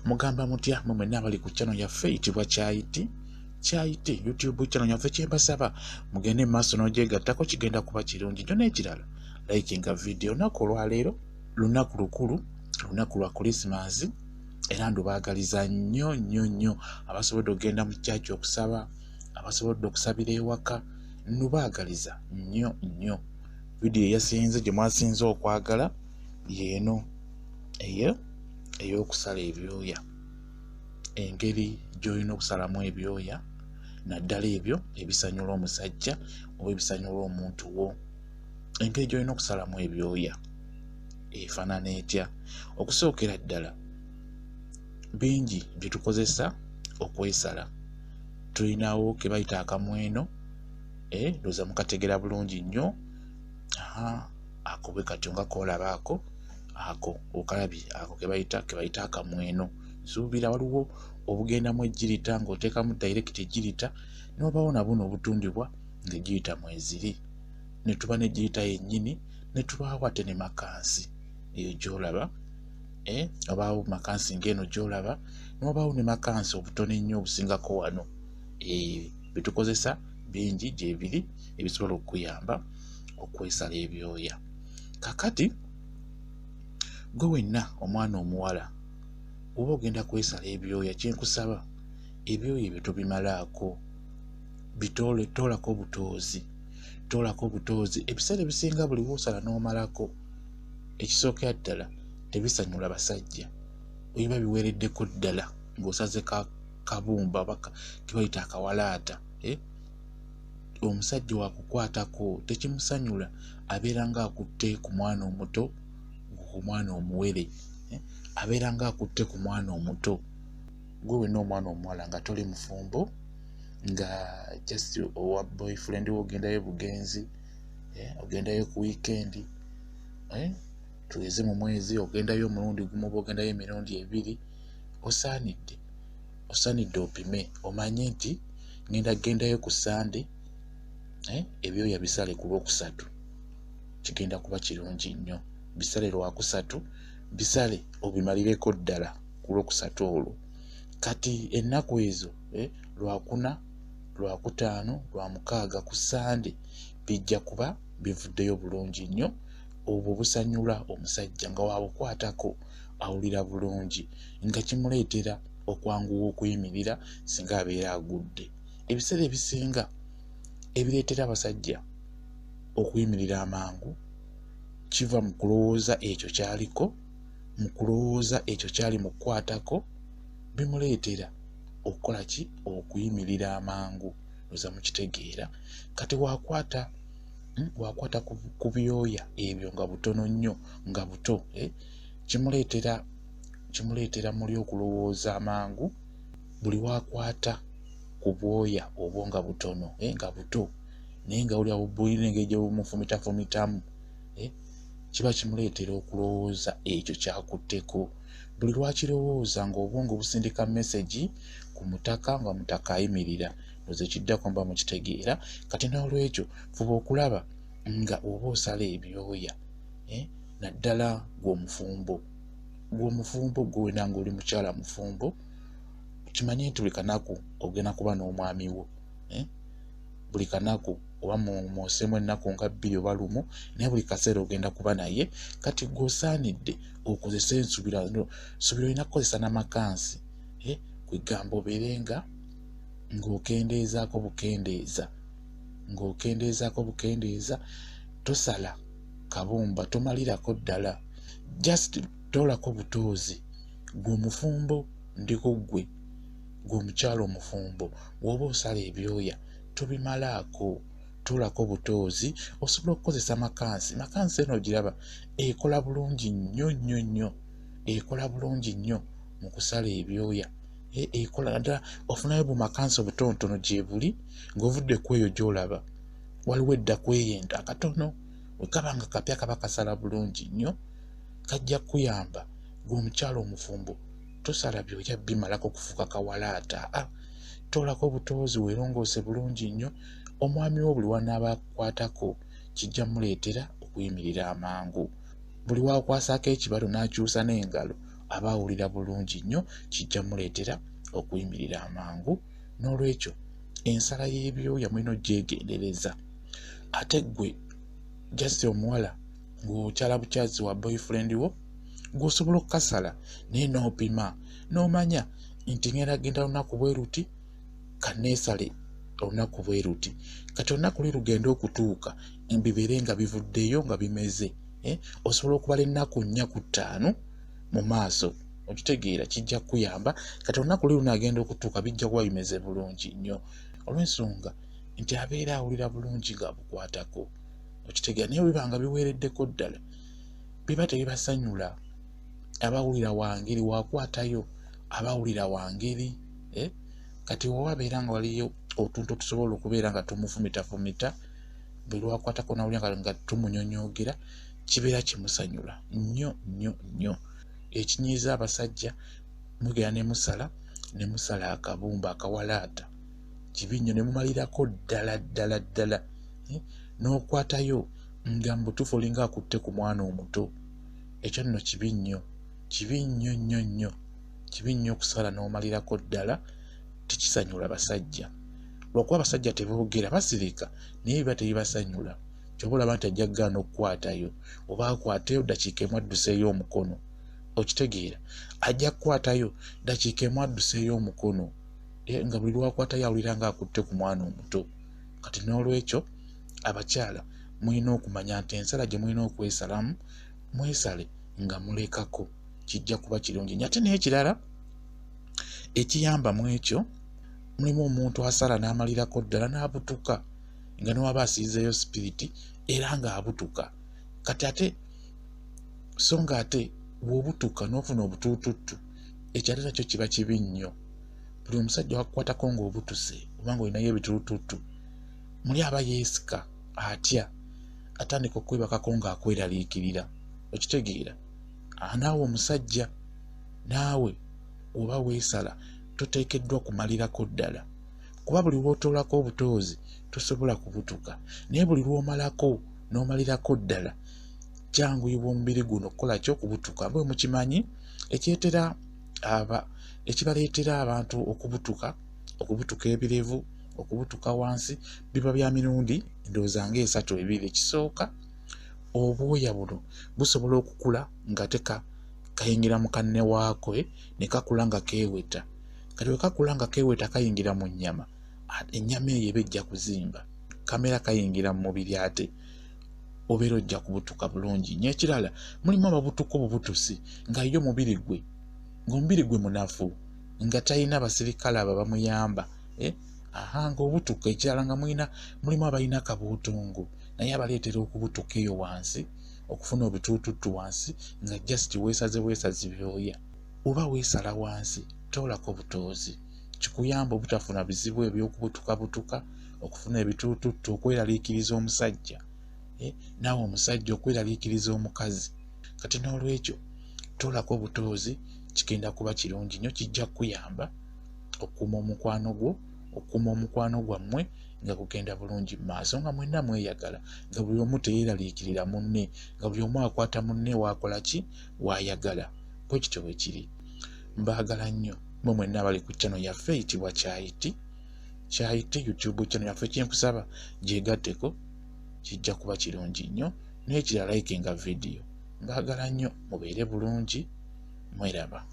Mugamba mutya mwe mwenna abali ku channel yaffe eyitibwa Kyayiti Kyayiti YouTube channel yaffe? Kyembasaba, mugende mu maaso n'ogyegattako, kigenda kuba kirungi nnyo. N'ekirala, likinga video. Olunaku olwaleero lunaku lukulu, lunaku lwa Krisimansi, era ndubaagaliza nnyo nnyo nnyo. Abasobodde okugenda mu kyaki okusaba, abasobodde okusabira ewaka, ndubaagaliza nnyo nnyo. Vidiyo eyasinze, gye mwasinze okwagala, yeeno eyo ey'okusala ebyoya, engeri gy'olina okusalamu ebyoya, naddala ebyo ebisanyula omusajja oba ebisanyula omuntu wo. Engeri gy'olina okusalamu ebyoya efaanana etya? Okusookera ddala, bingi bye tukozesa okwesala. Tulinawo ke bayita akamweno, ndowooza mukategeera bulungi nnyo. Ako bwe katyo nga koolaba ako, ako okalabye, ako ke bayita akamweno. Nsuubira waliwo obugendamu ejjirita ng'oteekamu direct ejjirita, n'obaawo na buno obutundibwa ng'ejjirita mweziri, ne tuba n'ejjirita yennyini, ne tubaawo ate ne makansi eyo gy'olaba, obaawo makansi ng'eno gy'olaba, n'obaawo ne makansi obutono ennyo obusingako wano. Bye tukozesa bingi gyebiri ebisobola okukuyamba okwesala ebyoya. Kakati gwe wenna omwana omuwala oba ogenda kwesala ebyoya, kyenkusaba, ebyoya ebyo tobimalaako, bitoole, toolako butoozi, toolako butoozi. Ebiseera ebisinga buli woosala n'omalako, ekisookera ddala tebisanyula basajja. Biba biweereddeko ddala ng'osaze kabumba oba kebayita akawalaata, eh? Omusajja wakukwatako tekimusanyula, abeera ng'akutte ku mwana omuto, ku mwana omuwere, eh? Abeera ng'akutte ku mwana omuto. Gwe wenna omwana omuwala nga toli mufumbo, nga just owa boyfriend wo ogendayo bugenzi, eh? Ogendayo ku weekend, eh? Tugeze mu mwezi ogendayo omulundi gumu oba ogendayo emirundi ebiri, osaanidde opime, omanye nti ngenda kugendayo ku Sande, ebyoya bisale ku Lwokusatu. Kigenda kuba kirungi nnyo. Bisale Lwakusatu, bisale obimalireko ddala ku Lwokusatu olwo. Kati ennaku ezo, Lwakuna, Lwakutaano, Lwamukaaga, ku Sande bijja kuba bivuddeyo bulungi nnyo. Obwo busanyula omusajja nga wabukwatako awulira bulungi, nga kimuleetera okwanguwa okuyimirira singa abeera agudde. Ebiseera ebisinga ebireetera abasajja okuyimirira amangu kiva mu kulowooza ekyo kyaliko, mu kulowooza ekyo kyali mu kukwatako, bimuleetera okukola ki? Okuyimirira amangu. Oza mukitegeera. Kati wakwata ku byoya ebyo nga butono nnyo, nga buto, eh? Kimuleetera muli okulowooza amangu. Buli wakwata ku bwoya obwo nga butono, nga buto, naye nga wulira bulina engeri gye bumufumitafumitamu, eh? Kiba kimuleetera okulowooza ekyo kyakutteko. Buli lwakirowooza ng'obwongo busindika message ku mutaka, nga mutaka ayimirira. Oze ekiddako mba mukitegeera. Kati n'olwekyo fuba okulaba nga oba osala ebyoya, eh? Naddala gw'omufumbo, gw'omufumbo, gwe wena ng'oli mukyala mufumbo, kimanye nti buli kanaku ogenda kuba n'omwami wo, eh? Buli kanaku oba mwosemu ennaku nga 2 oba lumu, naye buli kaseera ogenda kuba naye. Kati gweosaanidde okozese ensubira, nsubira olina kukozesa namakansi, eh? Kwegamba obeere nga ng'okendeezaako bukendeeza, ng'okendeezaako bukendeeza. Tosala kabumba, tomalirako ddala, just toolako butoozi. Gwe omufumbo, ndiko ggwe, gwe omukyala omufumbo, bw'oba osala ebyoya tobimalaako, toolako butoozi. Osobola okukozesa makansi. Makansi eno ogiraba ekola bulungi nnyo nnyo nnyo, ekola bulungi nnyo mu kusala ebyoya. Ekola naddala ofunayo bumakansi obutonotono gye buli ng'ovudde ku eyo gy'olaba. Waliwo edda kweyenda akatono, bwe kaba nga kapya kaba kasala bulungi nnyo, kajja kukuyamba. Gwe omukyala omufumbo, tosala byoya bimalako kufuuka kawalaata, aa, toolako obutoozi, weerongoose bulungi nnyo. Omwami wo buli wanaaba akukwatako kijja muleetera okuyimirira amangu. Buli wakwasaako ekibalo n'akyusa n'engalo, aba awulira bulungi nnyo, kijja muleetera okuyimirira amangu. N'olwekyo ensala y'ebyoya mulina ogyegendereza. Ate ggwe just omuwala ng'okyala bukyazi wa boyfriend wo, gw'osobola okukasala naye n'opima n'omanya nti ngenda genda lunaku bwe luti, kanneesale olunaku bwe luti. Kati olunaku lwe lugenda okutuuka bibeere nga bivuddeyo nga bimeze. Osobola okubala ennaku 4 ku 5 mu maaso, okitegeera, kijja kukuyamba. Kati olunaku lwe lunaagenda okutuuka bijja kuba bimeze bulungi nnyo, olw'ensonga nti abeera awulira bulungi ng'abukwatako, okitegeera. Naye bwe biba nga biweereddeko ddala biba tebibasanyula, abawulira wangeri wakwatayo, abawulira wangeri. Kati wabeera nga waliyo otuntu otusobola okubeera nga tumufumitafumita, buli lwakwatako nawulira nga tumunyonyoogera, kibeera kimusanyula nnyo nnyo nnyo. Ekinyiiza abasajja, mugenda ne musala akabumba akawalaata, kibi nnyo, ne mumalirako ddala ddala ddala, n'okwatayo nga mu butuufu olinga akutte ku mwana omuto. Ekyo nno kibi nnyo, kibi nnyo nnyo nnyo, kibi nnyo okusala n'omalirako ddala, tekisanyula basajja. Lwakuba abasajja teboogera, basirika, naye biba tebibasanyula. Ky'oba olaba nti ajja kugaana okukwatayo, oba akwateyo ddakiika emu adduseeyo omukono, okitegeera, ajja kukwatayo ddakiika emu adduseeyo omukono, nga buli lwakwatayo awulira ng'akutte ku mwana omuto. Kati n'olwekyo abakyala mulina okumanya nti ensala gye mulina okwesalamu, mwesale nga mulekako, kijja kuba kirungi nnyo. Ate n'ekirala ekiyamba mu ekyo, mulimu omuntu asala n'amalirako ddala n'abutuka, nga newaba asiizeeyo sipiriti era ng'abutuka. Kati ate so nga ate bw'obutuka n'ofuna obutuututtu, ekyo ate nakyo kiba kibi nnyo. Buli omusajja wakukwatako ng'obutuse oba ng'olinayo ebituututtu, muli aba yeesika, atya, atandika okwebakako ng'akweraliikirira, okitegeera. Naawe omusajja, naawe oba weesala toteekeddwa kumalirako ddala, kuba buli lw'otoolako obutoozi tosobola kubutuka, naye buli lw'omalako n'omalirako ddala kyanguyibwa omubiri guno okukola ki, okubutuka. Bwe mukimanyi ekibaleetera abantu okubutuka, okubutuka ebirevu, okubutuka wansi, biba bya mirundi ndowooza ng'esatu ebiri. Ekisooka, obwoya buno busobola okukula nga kayingira mu kanne waakwe, ne kakula nga keeweta. Kati bwe kakula nga keeweta kayingira mu nnyama, ennyama eyo eba ejja kuzimba, kamera kayingira mu mubiri, ate obeera ojja kubutuka bulungi nnyo. Ekirala, mulimu ababutuka obubutusi nga ye omubiri gwe, ng'omubiri gwe munafu, nga talina basirikale abo bamuyamba, ng'obutuka. Ekirala nga mulimu abalina kabuutungu, naye abaleetera okubutuka eyo wansi, okufuna obituututtu wansi, nga just weesaze bwesazi byoya. Oba weesala wansi, toolako butoozi, kikuyamba obutafuna bizibu eby'okubutukabutuka, okufuna ebituututtu, okweraliikiriza omusajja, naawe omusajja okweraliikiriza omukazi. Kati n'olwekyo toolako obutoozi, kigenda kuba kirungi nnyo, kijja kukuyamba okukuuma omukwano gwo, okukuuma omukwano gwammwe nga gugenda bulungi mu maaso, nga mwenna mweyagala, nga buli omu teyeeraliikirira munne, nga buli omu akwata munne waakola ki, waayagala. Bwe kityo bwe kiri. Mbaagala nnyo mmwe mwenna abali ku channel yaffe eyitibwa Kyayiti, Kyayiti YouTube channel yaffe. Kyenkusaba gyegatteko, kijja kuba kirungi nnyo. N'ekirala, likinga vidiyo. Mbaagala nnyo, mubeere bulungi, mweraba.